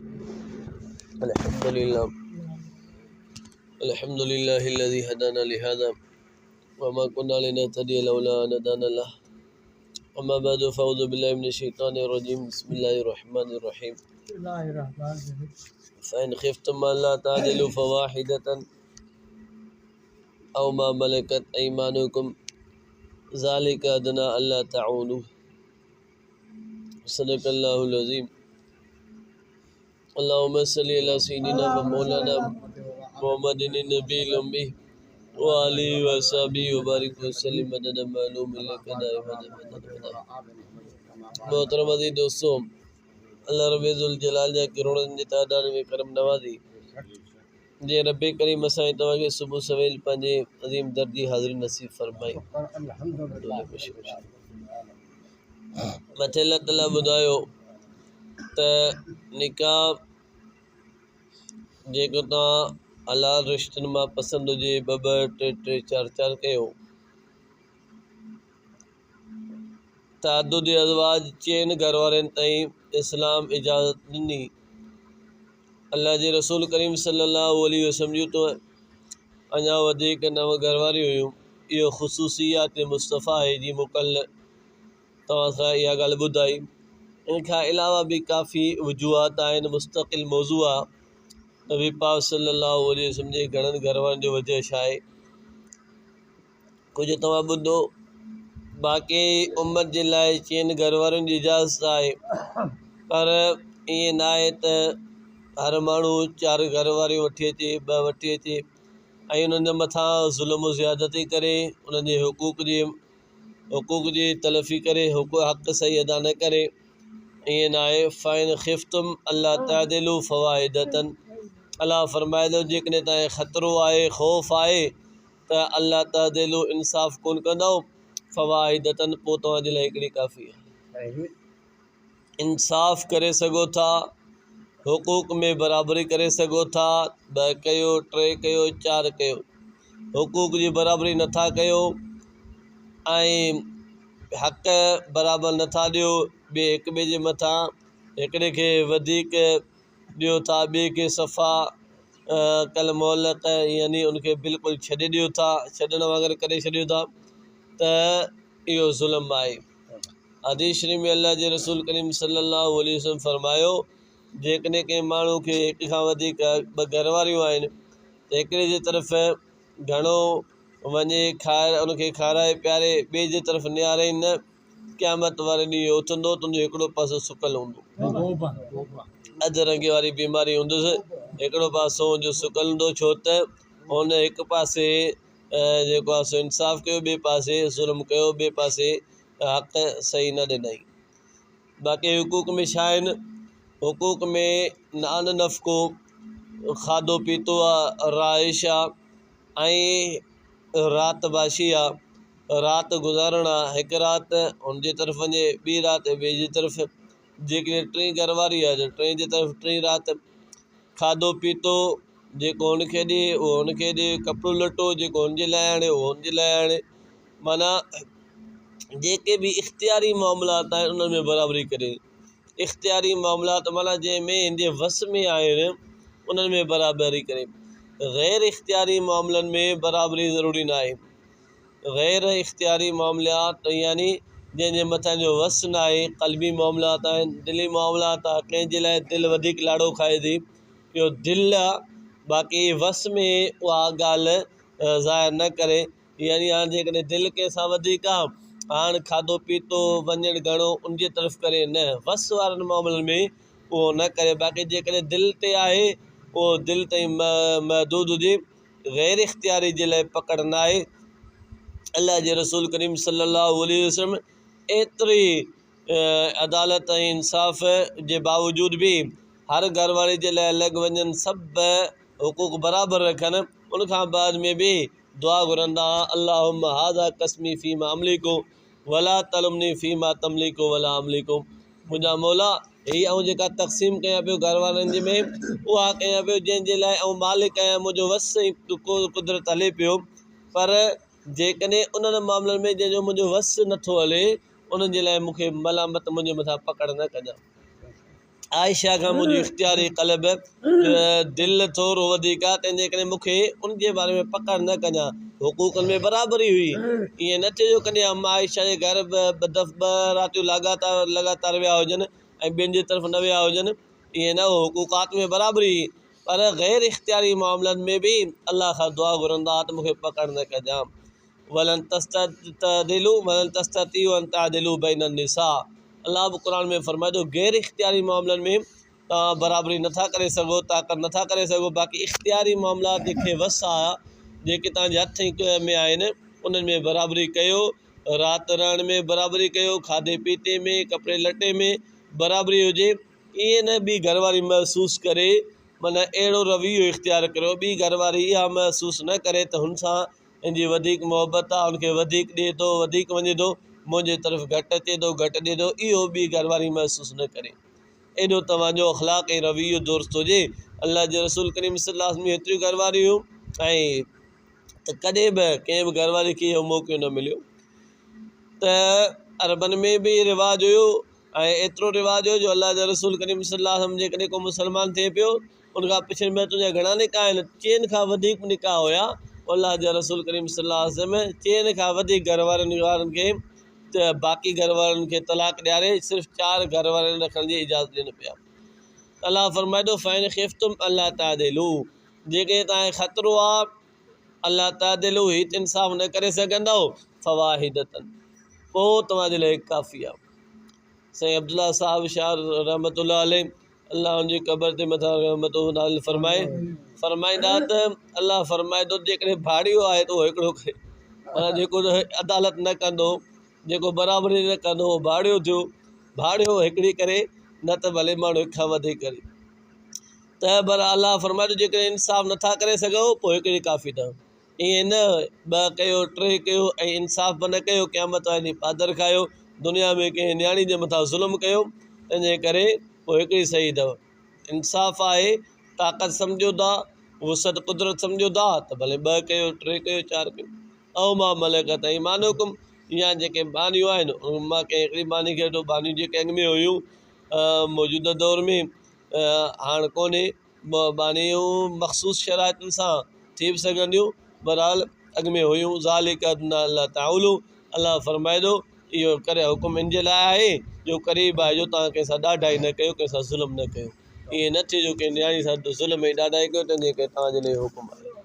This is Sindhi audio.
الحمد لله الحمد لله الذي هدانا لهذا وما كنا لنهتدي لولا أن هدانا الله أما بعد فأعوذ بالله من الشيطان الرجيم بسم الله الرحمن الرحيم فإن خفتم ألا تعدلوا فواحدة أو ما ملكت أيمانكم ذلك أدنى ألا تعولوا صدق الله العظيم اللهم صل على سيدنا ومولانا محمد النبي الأمي وآله وصحبه وبارك وسلم عدد معلوم لك دائما ابدا. محترم عزيز دوستو الله رب ذوالجلال جا ڪروڙن جي تعداد ۾ ڪرم نوازي جي رب ڪريم اسان ۽ توهان کي صبح سويل پنهنجي عظيم در جي حاضري نصيب فرمائي. مٿي الله تعالي ٻڌايو ته نڪاح جيڪو توهان حلال رشتن مان پسند هجي ٻه ٻه ٽي ٽي چار چار ڪيو. تعدد ازواج چئن گهر وارين تائين اسلام اجازت ڏني. الله جي رسول ڪريم صلي الله عليه وسلم جون ته اڃا وڌيڪ نو گهر واريون هيون. اهو خصوصيات مصطفيٰ آهي جي مون ڪلهه توهان سان اها ڳالهه ٻڌائي. ان کان علاوه به ڪافي وجوهات آهن مستقل موضوع آهي. نبي پاڪ صلي الله عليه وسلم جي گهڻن گهر وارن جو وجهه ڇا آهي؟ ڪجهه توهان ٻڌو، باقي امت جي لاء چئن گهر وارن جي اجازت آهي پر ائين نه آهي ته هر ماڻهو چار گهر واريون وٺي اچي ٻه وٺي اچي ۽ انهن جي مٿان ظلم و زيادتي ڪري انهن جي حقوق جي حقوق جي تلفي ڪري حق صحيح ادا نه ڪري ائين نه آهي فإن خفتم الا تعدلوا فواحدة الله فرمائي ٿو جيڪڏهن توهان کي خطرو آهي خوف آهي ته الله تعدلوا انصاف ڪونه ڪندؤ، فواحدة پوء توهان جي لاء هڪڙي ڪافي آهي. انصاف ڪري سگهو ٿا، حقوق ۾ برابري ڪري سگهو ٿا، ٻه ڪيو، ٽي ڪيو، چار ڪيو، حقوق جي برابري نٿا ڪيو ۽ حق برابر نٿا ڏيو، ٻئي هڪ ٻئي جي مٿان هڪڙي کي وڌيڪ ڏيو ٿا، ٻئي کي صفا ڪل مهلت يعني ان کي بلڪل ڇڏي ڏيو ٿا، ڇڏڻ وانگر ڪري ڇڏيو ٿا ته اهو ظلم آهي. حديث شريف ۾ الله جي رسول ڪريم صلي الله عليه وسلم فرمايو، جيڪڏهن ڪنهن ماڻهو کي هڪ کان وڌيڪ ٻه گهر واريون آهن ته هڪڙي جي طرف گهڻو وڃي کائي ان کي کارائي پياري ٻئي جي طرف نهاري ئي نه، قيامت واري ڏينهن اهو اٿندو تنهنجو هڪڙو پاسو سڪل هوندو. اڌ رنگي واري بيماري هوندس هڪڙو پاسو هن جو سڪل هوندو ڇو ته هن هڪ پاسي جيڪو آهي سو انصاف ڪيو ٻئي پاسي ظلم ڪيو ٻئي پاسي حق صحيح نه ڏنائين. باقي حقوق ۾ ڇا آهن حقوق ۾ نان نفقو کاڌو پيتو آ رهائش آ ۽ رات باشي آ رات گذارڻ آ هڪ رات هن جي طرف وڃي ٻي رات ٻئي جي طرف جيڪڏهن ٽين گهر واري آ ته ٽين جي طرف ٽين رات کاڌو پيتو جيڪو هن کي ڏي اهو هن کي ڏي ڪپڙو لٽو جيڪو هن جي لاء آڻي اهو هن جي لاء آڻي معنيٰ جيڪي به اختياري معاملات آهن انهن ۾ برابري ڪري اختياري معاملات معنيٰ جنهن ۾ هن جي وس ۾ آهن انهن ۾ برابري ڪري غير اختياري معاملن ۾ برابري ضروري نه آهي غير اختياري معاملات يعني جنهن جي مٿان جو وس نه آهي قلبي معاملات آهن دلي معاملات آهي ڪنهن جي لاء دل وڌيڪ لاڙو کائي ٿي اهو دل آهي باقي وس ۾ اها ڳالهه ظاهر نه ڪري يعني هاڻ جيڪڏهن دل ڪنهن سان وڌيڪ آ، هاڻ کاڌو پيتو، وڃڻ گهڻو ان جي طرف ڪري نه، وس وارن معاملن ۾ اهو نه ڪري، باقي جيڪڏهن دل تي آهي اهو دل تائين محدود هجي، غير اختياري جي لاء پڪڙ نه آهي. الله جي رسول ڪريم صلي الله عليه وسلم ايتري عدالت ۽ انصاف جي باوجود به هر گهر واري جي لاء الڳ وڃن سڀ حقوق برابر رکن ان کان بعد ۾ به دعا گهرندا ها اللهم هذا قسمي فيما املڪ ولا تلمني فيما تملڪ ولا املڪ منهنجا مولا هي آئون جيڪا تقسيم ڪيان پيو گهر وارن جي ۾ اها ڪيان پيو جنهن جي لاء آئون مالڪ آهيان منهنجو وس ۽ قدرت هلي پيو پر جيڪڏهن انهن معاملن ۾ جنهن جو منهنجو وس نٿو هلي انهن جي لاء مون کي ملامت منهنجي مٿان پڪڙ نه ڪجان. عائشه کان منهنجي اختياري قلب، دل، ٿورو وڌيڪ آ، تنهن جي ڪري مون کي ان جي باري ۾ پڪڙ نه ڪجان. حقوقن ۾ برابري هئي. ائين نه ٿئي جو ڪڏهن اما عائشه جي گهر ٻه دفعا ٻه راتيون لاڳاتار لڳاتار ويا هجن ۽ ٻين جي طرف نه ويا هجن. ائين نه هو. حقوقات ۾ برابري هئي، پر غير اختياري معاملن ۾ به الله کان دعا گهرندا ها ته مون کي پڪڙ نه ڪجان. ولن تستعدلوا ولن تستطيعوا ان تعدلوا بين النساء الله به قرآن ۾ فرمائي ٿو غير اختياري معاملن ۾ توهان برابري نٿا ڪري سگهو طاقت نٿا ڪري سگهو باقي اختياري معاملا جيڪي وس آ جيڪي توهان جي هٿ ۾ آهن انهن ۾ برابري ڪيو رات رهڻ ۾ برابري ڪيو کاڌي پيتي ۾ ڪپڙي لٽي ۾ برابري هجي ائين نه ٻي گهر واري محسوس ڪري معنيٰ اهڙو رويو اختيار ڪريو ٻي گهر واري اها محسوس نه ڪري ته هن سان ان جي وڌيڪ محبت آ، ان کي وڌيڪ ڏئي ٿو، وڌيڪ وڃي ٿو، منهنجي طرف گهٽ اچي ٿو، گهٽ ڏئي ٿو، اهو ٻي گهر واري محسوس نه ڪري. ايڏو توهان جو اخلاق ۽ رويو درست هجي. الله جي رسول ڪريم صلي الله عليه وسلم جون هيتريون گهر واريون هيون ۽ ته ڪڏهن به ڪنهن به گهر واري کي اهو موقعو نه مليو ته عربن ۾ به رواج هيو ۽ ايترو رواج هيو جو الله جي رسول ڪريم صلي الله عليه وسلم جيڪڏهن ڪو مسلمان ٿئي پيو ان کان پڇن پيا تنهنجا گهڻا نڪاح آهن؟ چئن کان وڌيڪ نڪاح هيا. الله جا رسول ڪريم صلي الله عليه وسلم چئن کان وڌيڪ گهر وارن وارن کي ته باقي گهر وارن کي طلاق ڏياري صرف چار گهر وارن رکڻ جي اجازت ڏين پيا. الله فرمائي ٿو فإن خفتم الا تعدلوا جيڪڏهن توهان کي خطرو آ الا تعدلوا هي ته انصاف نه ڪري سگهندؤ فواحدة پوء توهان جي لاء هڪ ڪافي آ. سائين عبدالله صاحب شاهه رحمة الله عليه الله ان جي قبر تي مٿان رحمتون نازل فرمائي فرمائيندا ته الله فرمائي ٿو جيڪڏهن ڀاڙيو آهي ته اهو هڪڙو ڪري معنيٰ جيڪو عدالت نه ڪندو جيڪو برابري نه ڪندو اهو ڀاڙيو ٿيو ڀاڙيو هڪڙي ڪري نه ته ڀلي ماڻهو هڪ کان وڌيڪ ڪري ته پر الله فرمائي ٿو جيڪڏهن انصاف نٿا ڪري سگهو پوء هڪڙي ڪافي اٿو ائين نه ٻه ڪيو ٽي ڪيو ۽ انصاف به نه ڪيو قيامت واري ڏينهن پادر کايو دنيا ۾ ڪنهن نياڻي جي مٿان ظلم ڪيو تنهن جي ڪري پوء هڪڙي صحيح اٿو انصاف آهي طاقت سمجهو ٿا وسعت قدرت سمجهو ٿا ته ڀلي ٻه ڪيو ٽي ڪيو چار ڪيو او ما ملڪت ايمانڪم يا جيڪي ٻانهيون آهن انهن مان ڪنهن هڪڙي ٻانهي کي وٺو ٻانهيون جيڪي اڳ ۾ هيون موجوده دور ۾ هاڻ ڪونهي ٻانهيون مخصوص شرائطن سان ٿي به سگهنديون بهرحال اڳ ۾ هيون ذالڪ ادنيٰ الا تعولوا الله فرمائي ٿو اهو ڪري حڪم ان جي لاء آهي جو قريب آهي جو توهان ڪنهن سان ڏاڍائي نه ڪيو ڪنهن سان ظلم نه ڪيو ائين نه ٿئي جو ڪنهن نياڻي سان ظلم ۽ ڏاڍائي ڪيو تنهن جي ڪري توهان جي لاء اهو حڪم آهي.